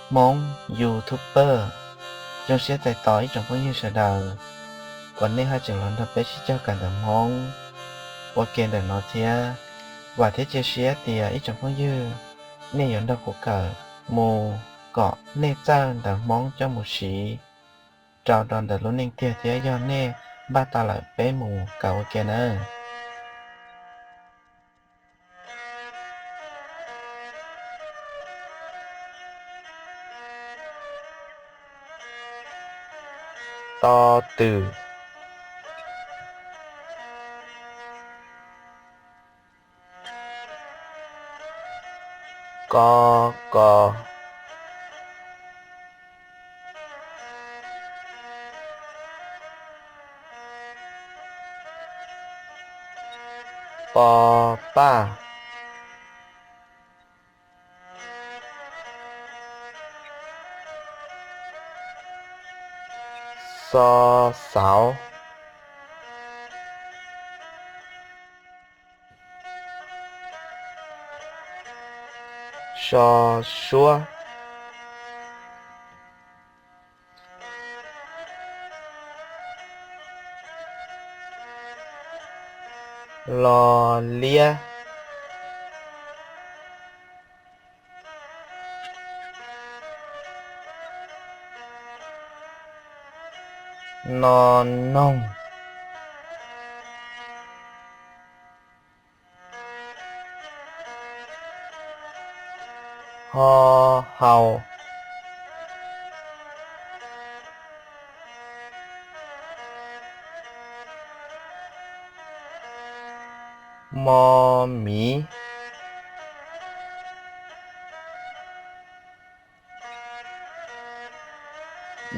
Hmoob YouTuber. Zoo siab txais tos ib tsoom phooj ywg sawv daws uas nej haj tseem los nrog peb sib cog kawm ntawv Hmoob ua ke ntawm no thiab. Vam thiab cia siab tias ib tsoom phooj ywg nej yuav nrog kuv kawm mus kom nej txawj ntawv Hmoob coj mus siv rau rau ntawm lub neej tiag thiab. Yog nej npaj tau lawm peb mus kawm ua ke nawb. To twm. Ko kos. Po paj. Xo xauv. So suab. Lo liab. No noog. Ho hau. Mo miv.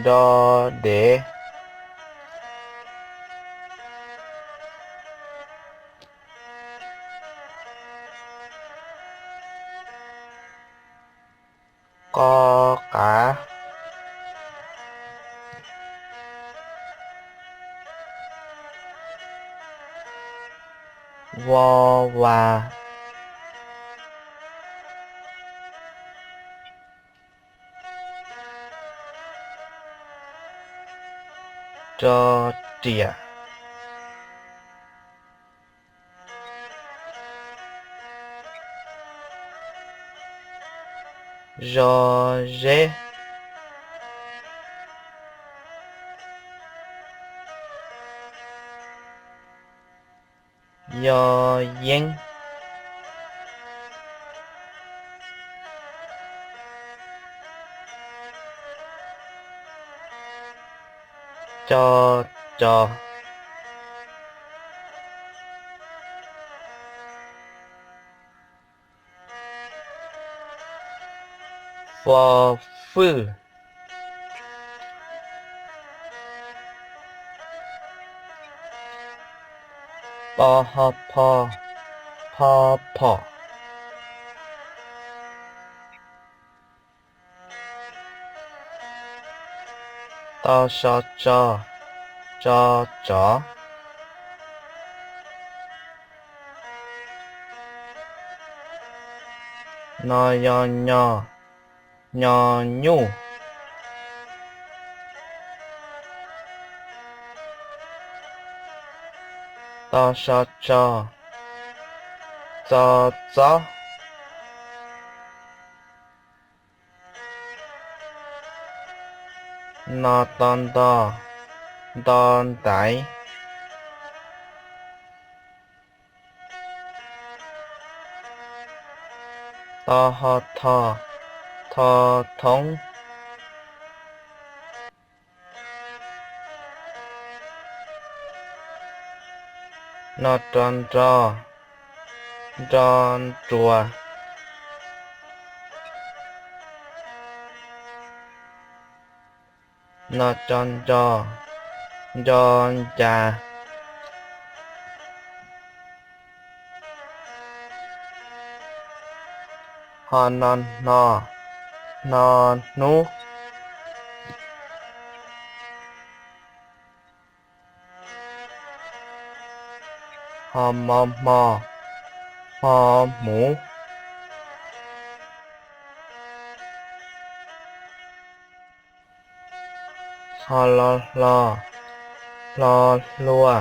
Do dev. Qo qav. Vo vas. Ro riam. Zo zeb. Yo yeeb. Co co. Fo fwj. Po ho pho, pho phom. To so tso, tso tsov. No yo nyo, nyo nyuj. To so tso, tso txob. No to nto, nto ntaiv. To ho tho, tho thoob. No ro nro, nro nruas. No co nco, nco ncas. Ho no hno, hno hnub. Ho mo hmo, hmo hmuv. Ho lo hlo, hlo hlua.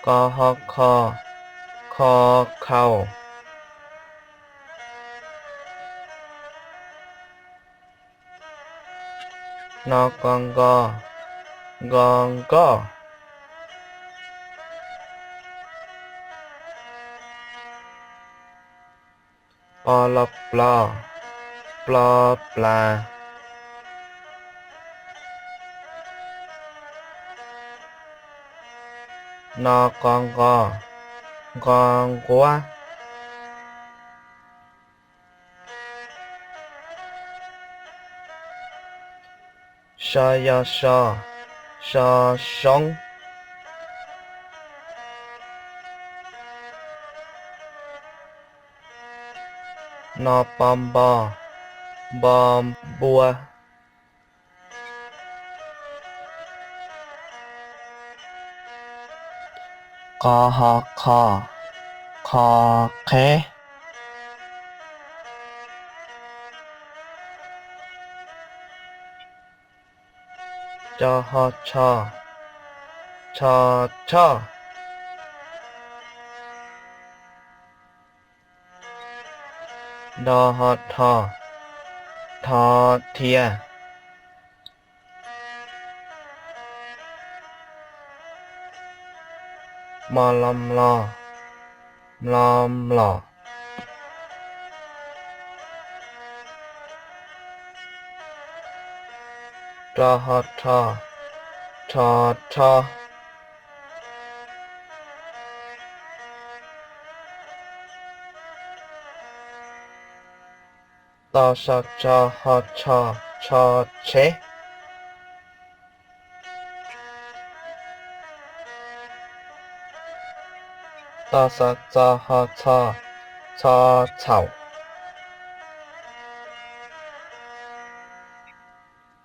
Ko ho kho, kho khau. No ko nko, nko nkoj. Plo lo plo, plo plas. No ko nqo, nqo nquab. So yo so, so soob. No po npo, npo npua. Qo ho qho, qho qheb. Tso ho tsho, tsho tshoj. Nto ho rho, rho rhia. Mo lo mlo, mlo mlom. Ro ho rho, rho rho. To so tso ho tsho, tsho tsheb. To xo txo ho txho, txho txhaum.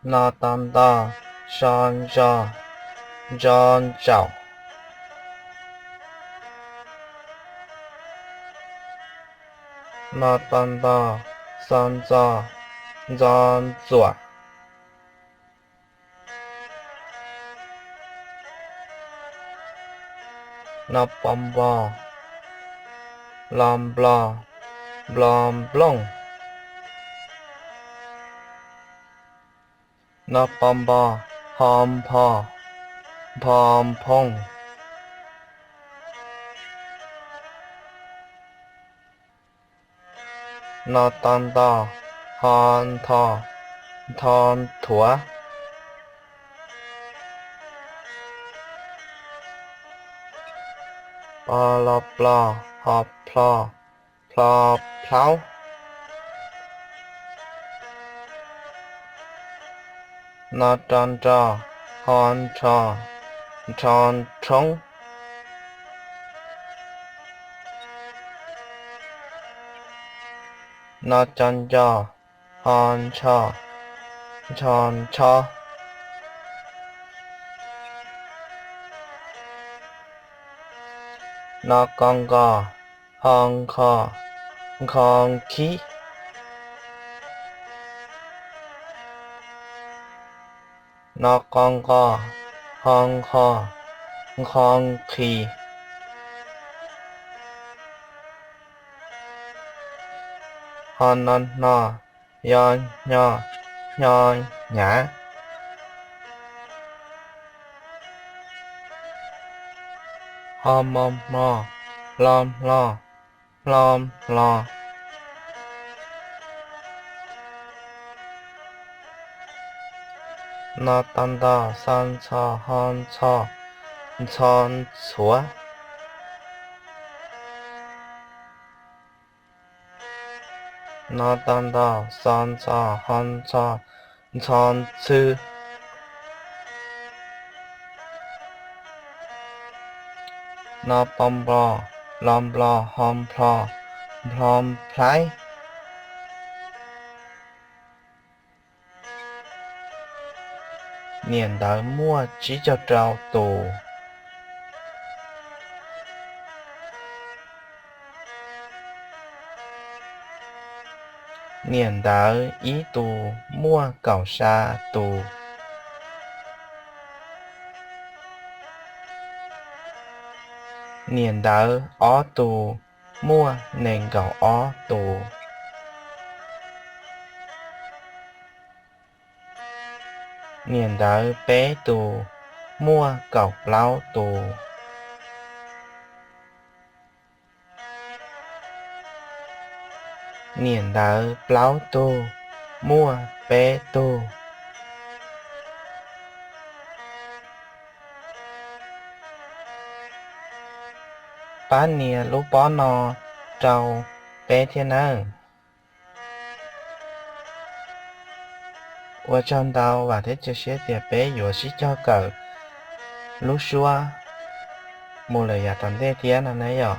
No to nto so ntso, ntso ntsaum. No to nto xo ntxo, ntxo ntxuam. No po npo, lo nplo, nplo nplooj. No po npo, ho npho, npho nphooj. No to nto, ho ntho, ntho nthuav. Po lo plo, ho plho, plho plhaub. No ro nro, ho nrho, nrho nrhoob. No co nco, ho ntsho, ntsho ntsho. No ko nko, ho nkho, nkho nkhib. No qo nqo, ho nqho, nqho nqhis. Ho no hno, yo hnyo, hnyo hnyav. Ho mo hmo, hlo hlo, hlo hlo. No to nto, xo ntxho, ho ntxho, ntxho ntxhuav. No to nto, xo ntxho, ho ntxho, ntxho ntxhw. No po npo, lo nplo, ho nplho, nplho nplhaib. Niam ntawv muaj tsib caug rau tus. Niam ntawv ib tus muaj kaum xya tus. Niam ntawv ob tus muaj nees nkaum ob tus. Niam ntawv peb tus muaj kaum plaub tus. Niam ntawv plaub tug muaj peb tug. Pab nias lub pob no rau peb thiab nawb. Ua tsaug ntau, vam thiab cia siab tias peb yuav sib cog kawm lub suab mus lawm yav tom ntej thiab no na yom.